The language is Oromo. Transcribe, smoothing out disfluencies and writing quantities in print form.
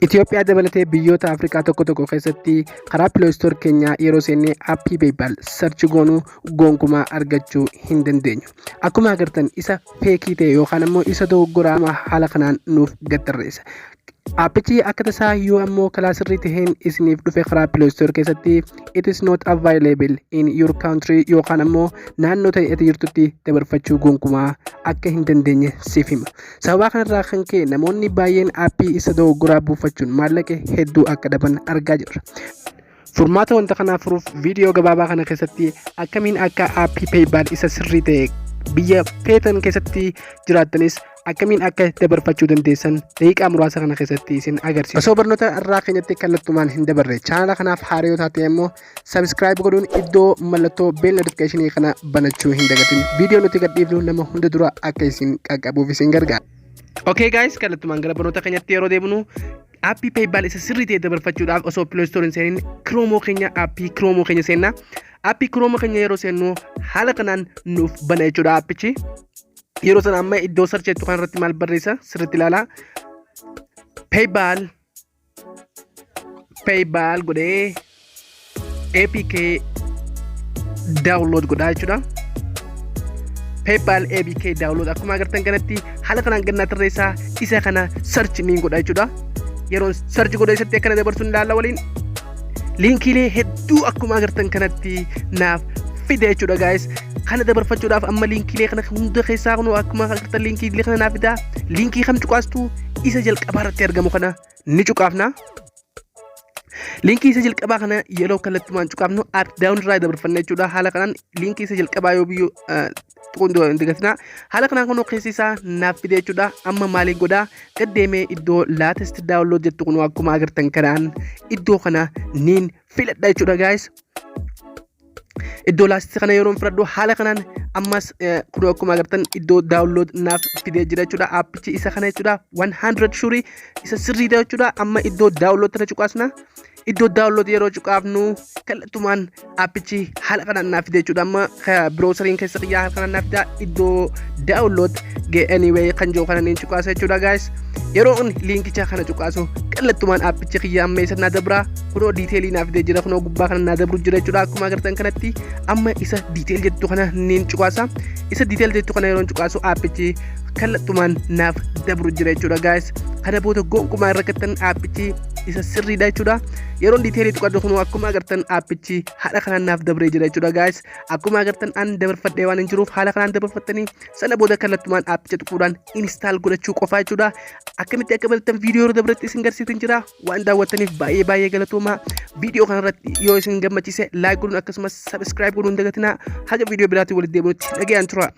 Itoophiyaa dabalatee biyyoota Afrikaa tokko tokko keessatti karaa Play Store keenyaa yeroo seennee aappii PayPal search goonuu gonkumaa argachuu hin dandeenyu. Akkuma agartan, isa fake ta'e yookaan ammoo isa dogoggoraa haala kanaan nuuf gaddarreessa. Aappichi akka tasaa yoo ammoo karaa sirrii taheen isiniif dhufe, karaa Play Store keessatti "It is not available in your country" yookaan ammoo naannoo ta'e ati jirtutti dabarfachuu gonkumaa akka hin dandeenye siif hima. Sababaa kanarraa kan ka'e namoonni baay'een aappii isa dogoggoraa buufachuun maallaqa hedduu akka dhaban argaa jirra. Furmaata wanta kanaa furuuf viidiyoo gabaabaa kana keessatti akkamiin akka aappii PayPal isa sirrii ta'e biyya feetan keessatti jiraattanis akkamiin akka dabarfachuu dandeessan daqiiqaa muraasa kana keessatti isin agarsiisa. Osoo barnoota irraa keenyatti kallattumaan hin dabarre, chaanala kanaaf haaraa yoo taate immoo subscribe godhuun iddoo mallattoo bell notification kana banachuu hin dagatin. Viidiyoo nuti gadhiifnu nama hunda dura akka isin qaqqabuuf isin gargaara. Okay guys, kallattumaan gara barnoota keenyatti yeroo deemnu, aappii PayPal isa sirrii ta'e dabarfachuudhaaf osoo Play Store hin seenin Chrome keenya, aappii Chrome keenya seenna. Aappii Chrome keenya yeroo seennu haala kanaan nuuf bana jechuudha aappichi. Yeroo sana amma iddoo search jettu kanarratti maal barreessa, sirriitti ilaalaa. PayPal, PayPal godhee APK download godhaa jechuudha. PayPal APK download akkuma agartan kanatti haala kanaan gannaa tarreessaa, isa kana search niin godha jechuudha. Yeroon search godhe isatti akkana dabarsuun ilaalla waliin. Liinkiilee hedduu akkuma agartan kanatti naaf fide jechuudha, guys. Kana dabarfachuudhaaf amma liinkiilee kana hunda keessaa kun akkuma agartan liinkiilee kana naaf fidaa. Liinkii kam cuqaastu? Isa jalqabaa irratti argamu kana ni cuqaafna. Liinkii isa jalqabaa kana yeroo kallattumaan cuqaafnu app down irraa dabarfanna jechuudha. Haala kanaan liinkii isa jalqabaa yoo biyyoo tuquun hin dagatinaa. Haala kanaan kun keessi isaa naaf fide jechuudha. Amma maaliin godhaa? Gad deemee iddoo latest download jettu kun akkuma agartan kanaan iddoo kana niin filadha jechuudha, guys. Iddoo latest kana yeroo filadhu haala kanaan ammas kun akkuma agartan iddoo download naaf fidee jira jechuudha. Aappichi isa kana jechuudha. 100 sure isa sirriidha jechuudha. Amma iddoo download tana cuqaasna. Iddoo download yeroo cuqaafnu kallattumaan aappichi haala kanaan naaf fide jechuudha. Amma browseriin keessa xiyyaa haala kanaan naaf fida. Iddoo download anyway kan jiru kana niin cuqaasa jechuudha, guys. Yeroo on liinkicha kana cuqaasu kallattumaan aappichi kiyya amma isa naa dabra. Kunoo detailii naaf fidee jira. Kunoo gubbaa kana naa dabru jira jechuudha. Akkuma agartan kanatti amma isa detail jettu kana niin cuqaasa. Isa detail jettu kana yeroo cuqaasu aappichi kallattumaan naaf dabru jira jechuudha, guys. Kana booda gonkumaa irra gattan aappichi isa sirriidha jechuudha. Yeroon detailii tuqadhu kun akkuma agartan aappichi haala kanaan naaf dabree jira jechuudha, guys. Akkuma agartan an dabarfadhee waan hin jiruuf haala kanaan dabarfattanii sana booda kallattumaan aappicha tuquudhaan install godhachuu qofaa jechuudha. Akkamitti akka banattan viidiyoo yeroo dabretti isin garsiisin jira. Waan daawwattaniif baay'ee baay'ee galatoomaa. Viidiyoo kanarratti yoo isin gammachiise like godhuun akkasumas subscribe godhuun dagatinaa. Haga viidiyoo biraatiin walitti deebinutti nagayaan tura.